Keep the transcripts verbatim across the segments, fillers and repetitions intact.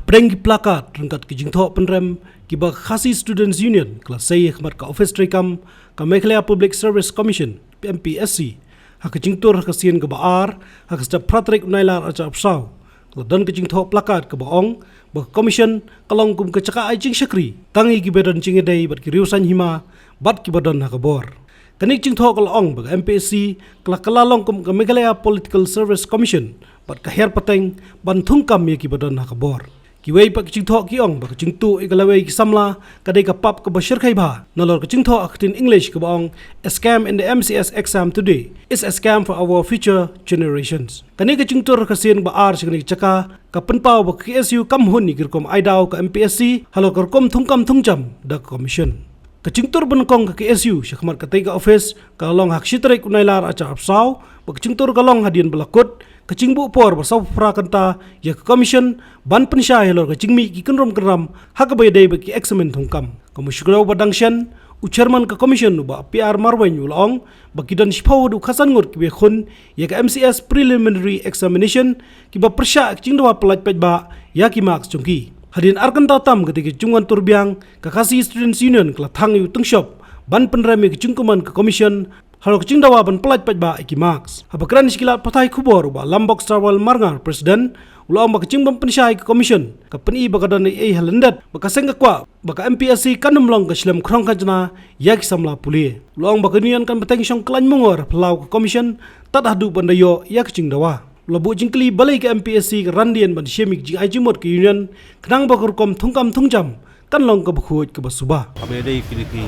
Pdeng ki placard ryngkat ki jingthoh pynrem kiba ka Khasi Students Union ka la sei ha khmat ka ophis treikam ka Meghalaya Public Service Commission, M P S C, ha ka jingtur ha ka sien kaba ar, ha ka step phra tarik u Nailar arhajar arphew saw, ka la don ka jingthoh placard kaba ong ba ka Commission ka long kum ka jaka ai jingshakri tang ïa kiba don jingïadei bad ki riew saiñ hima bad kiba don ha ka bor. Kane ka jingthoh ka la ong ba ka M P S C ka la kylla long kum ka Meghalaya Political Service Commission bad ka hiar pateng ban thungkam ïa kiba don ha ka bor. Kiwei pat ki jingthoh ki ong ba ka jingtuh ïa ka lawei ki samla ka dei ka pap kaba shyrkhei bha, nalor ka jingthoh ha ka ktien English kaba ong, "A scam in the M C S exam today is a scam for our future generations." Kane ka jingtur ha ka sien ba ar sha kane ka jaka ka pynpaw ba ka K S U kam hun ïa ki rukom ai daw ka M P S C halor ka rukom thungkam thungjam da ka Commission. Ka jingtur banyngkong ka K S U sha khmat katei ka ophis ka la long ha ka shi tarik u Nailar arhajar arphew saw, ba ka jingtur ka long hadien ba la kut ka jingbuh por ba sawphew phra kynta ïa ka Commission ban pynshai halor ka jingmih ki kynrum kynram ha kaba ïadei bad ki eksamin thungkam. Ka Mukshruw ba dang shen, u Chairman ka Commission u Bah P R Marwein u la ong ba ki don shiphew haduh khatsan ngut kiba ïakhun ïa ka M C S Preliminary Examination kiba pyrshah ïa ka jingdawa pyllait paidbah ïa ki marks jong ki. Hadien ar kynta tam katei ka jingwan tur biang, ka Khasi Students Union ka la thang ïa u tyngshop ban pynrem ïa ka jingkmen ka Commission halor ka jingdawa ban pyllait paidbah ïa ki marks. Haba kren sha ki lad pathai khubor, u Bah Lambok Starwell Marngar, President, u la ong ba ka jingbym pynshai ka Commission ka pyni ba ka don ei ei ha lyndet, ba ka seng ka kwah ba ka M P S C kan ym long ka shlem khrong khajna ïa ki samla pule. U la ong ba ka Union kan bteng shong khlaiñ myngor ha phyllaw ka Commission tad haduh ban da ïoh ïa ka jingdawa. U la buh jingkylli balei ka M P S C ka ran dien ban shim ïa ka jingai jingmut ka Union khnang ba ka rukom thungkam thungjam kan long kaba khuid kaba suba. Haba ïadei kine ki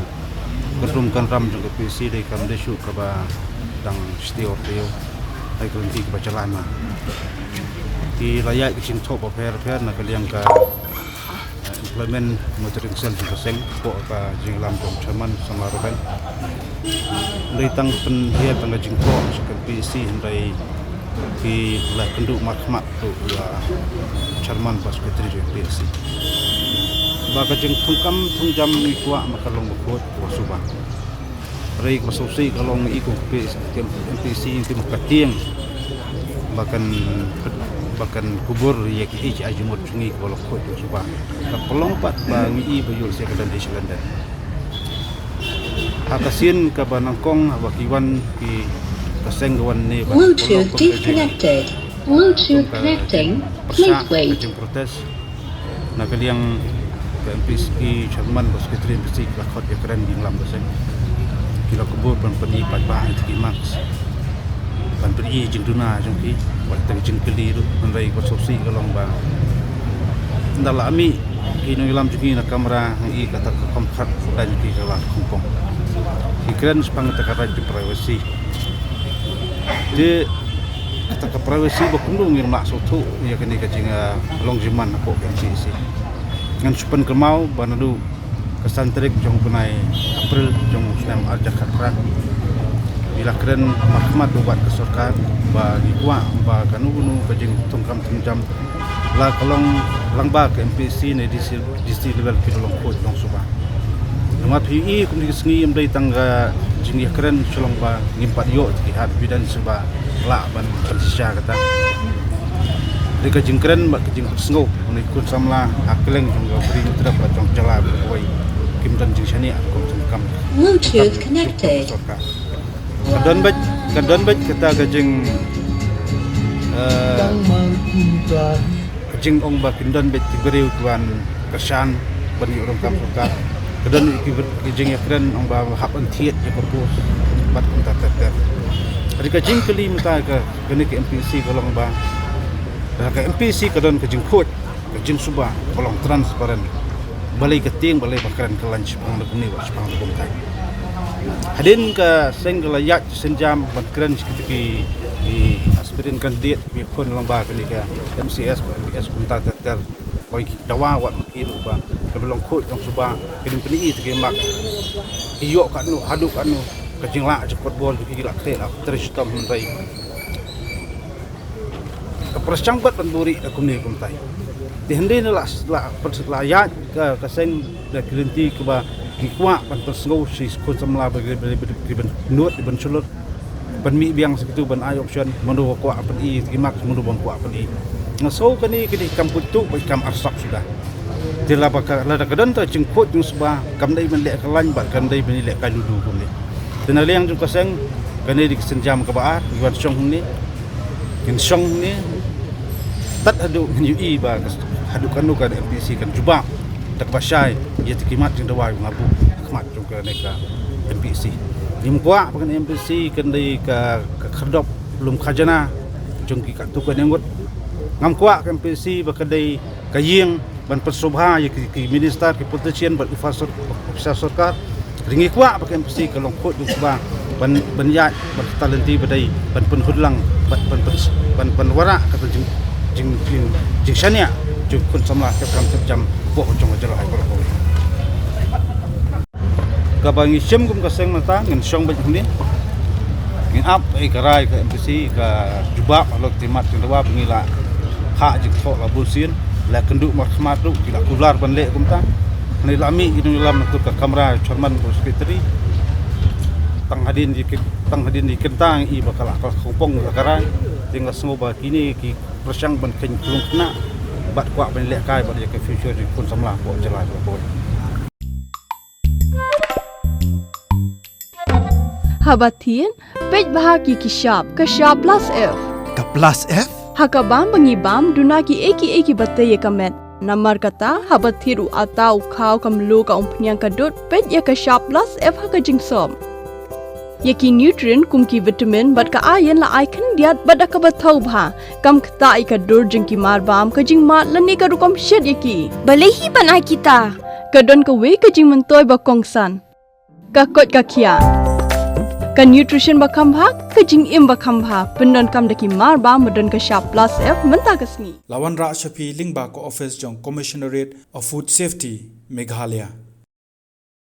kynrum kynram jong ka P S C dei kam dei shuh kaba dang shitiew rtiew, ai ka lynti kaba jlan ma. Ki la ïaid ka jingthoh bapher bapher na ka liang ka, eh, Employment Monitoring Cell jong ka seng, hapoh ka jingïalam jong Chairman Samla Rubin. Dei tang pynhiar tang ka jingthoh sha ka P S C, hynrei ki la kynduh markhmat ruh ïa Chairman bad Secretary jong ka P S C ba ka jingthungkam thungjam ngi kwah ma ka long ba khuid kaba suba. Hynrei kaba sngewsih ka long ngi i kum ka P S C, M P S C ngi tim ka tieng ba kan, ba kan kubur ïa kiei kiei jingmut jong ngi kaba long khuid kaba suba. Ka pynlong pat ba ngi i ba ïoh sha ka dang ei sha lyndet. Ha ka sien kaba nyngkong haba ki wan ki, ka seng ka wan ne ba Bluetooth disconnected. Bluetooth connecting. Please wait. Ka jingprotest na ka liang ka M P S C, Chairman bad Secretary M P S C ki la khot ïakren jingïalam ka seng. Ki la kubur ban pyni paidbah ïa ki marks, ban pyni jingduna jong ki. Wat tang jingkylli ruh, hynrei kaba sngewsih ka long ba ynda la mih ki nongïalam jong ngi na kamra, ngi i kata ka kham khat phudan jong ki ka la khongpong. Ki kren shaphang kata ka right to privacy. Te kata ka privacy ba kumno ngim lah sngewthuh ïa kane ka jing, ah, long jingman hapoh ka M P S C. Ngan shu pynkynmaw ba naduh ka san tarik jong u bnai April jong u snem arhajar khatphra, ngi la kren markhmat bad ka sorkar ba ngi kwah ba kano kano ka jingthungkam thungjam, la ka long lyngba ka M P S C ne D C, D C level, ki long khuid long suba. Namar phi i kum ki sngi ym dei tang ka jingïakren shu long ba ngim pat ïoh ki hap evidence ba lah ban pynshisha kata. Dei ka jingkren bad ka jingpynsngew na ki khun samla ha kylleng jong ka Bri Hynñiewtrep bad jong ka jylla bad kawei, kim don jingshaniah kum jingkam. Bluetooth connected. Ka don beit, ka don beit kata ka jing, eh, ka jingong ba kin don beit ki briew ki wan kyrshan ban ïoh rukom sorkar. Ka don ki br-, ki jingïakren ong ba hap ban thied ïa ka post bad kumta ter ter. Hynrei ka jingkylli mynta ka, kane ka M P S C ka long ba, ka M P S C ka don ka jingkhuid, ka jingsuba, ka long transparent. Balei ka tieng, balei ba kren kyllain shaphang da kumne bad shaphang da kumtai. Hadien ka seng ka la ïaid synjam ban kren sha kita ki, ki aspirant candidate kiba ïakhun lyngba kane ka M C S bad M P S kumta ter ter. Hooid ki dawa wat ma ki ruh ba kaba long khuid long suba, ki dang pyni ïa ki mark, ki ïoh katno haduh katno, ka jinglah jingkot bor jong ki, ki la khreh la trei shitom hynrei ka pyrshang bad ban buhrieh da kumne kumtai. Te hynrei na la, la, la ïaid ka, ka seng da ki lynti kiba ngi kwah ban pynsngew sha ki khun samla ba ki, ba ki, ba ki ban nud, ban shlur. Pynmih biang sa kitu ban ai option, mano ba kwah pyni, ki mat mano ba kwah pyni. Nga sngew kane ka dei kam kut tu, ba kam arsap suda. Te lada ka, lada ka don ta jingkhuid jingsuba, kam dei ban leh ka lain bad kam dei ban leh ka lulu kumne. Te na liang jong ka seng, kane dei ka sienjam kaba ar, ngi wan shong hangne. Ngin shong hangne. Tad haduh ngin ïohi ba ka, haduh kano ka M P C kan jubab da kaba shai ïa ki mat jingdawa ba nga buh ha khmat jong kane ka M P C. Ngim kwah ba kane M P C kan dei ka, ka khyrdop lum khajana jong ki katto katne ngut. Ngam kwah ka M P C ba ka dei ka ïing ban pynsngewbha ïa ki, ki minister, ki politician bad officer, officer sorkar. Te ngi kwah ba ka M P C ka long khuid jingsuba ban, ban ïaid bad ka talenti ba dei ban pynhunlang, ban, ban, ban, ban, ban wanrah kata jing, jing, jing, jingshaniah jong ki khun samla, ka kam ka jam, hapoh jong ka jylla hi baroh kawei. Kaba ngi shim kum ka seng mynta, ngin shong beit hangne. Ngin ap ïa ka rai ka M P C, ka jubab halor ki mat jingdawa ba ngi la phah jingthoh la bun sien, la kynduh markhmat ruh, ki la kular ban leh kumta. Hangne la mih ki nongïalam na kut ka kamra chairman bad secretary. Tang hadien ïa ki, tang hadien ïa ki kyntang ïa ba ka la, ka la khongpong ka rai. Te nga sngew ba kine ki pyrshang ban kheiñ khlung khynnah bad kwah ban lehkai bad ïa ka future jong ki khun samla hapoh jylla jong ngi. Haba thied, peit bha ki, ki shap, ka shap plus F. Ka plus F? Ha ka bam ba ngi bam, duna kiei kiei kiba tei ïa ka met. Namar kata, haba thied u atta, u khaw, ka mluh, ka umphniang, ka dud, peit ïa ka shap plus F ha ka jingsop. Ïa ki nutrient kum ki vitamin bad ka iron la ai khyndiat bad da kaba thaw bha. Kam ktah ïa ka dur jong ki mar bam, ka jingmad lane ka rukom shet ïa ki. Balei hi ban ai kita? Ka don kawei ka jingmyntoi ba kongsan. Ka koit ka khiah. Ka nutrition ba kham bha, ka jingim ba kham bha. Pyndonkam da ki mar bam ba don ka shap plus F mynta ka sngi. La wanrah sha phi lyngba ka office jong Commissionerate of Food Safety, Meghalaya.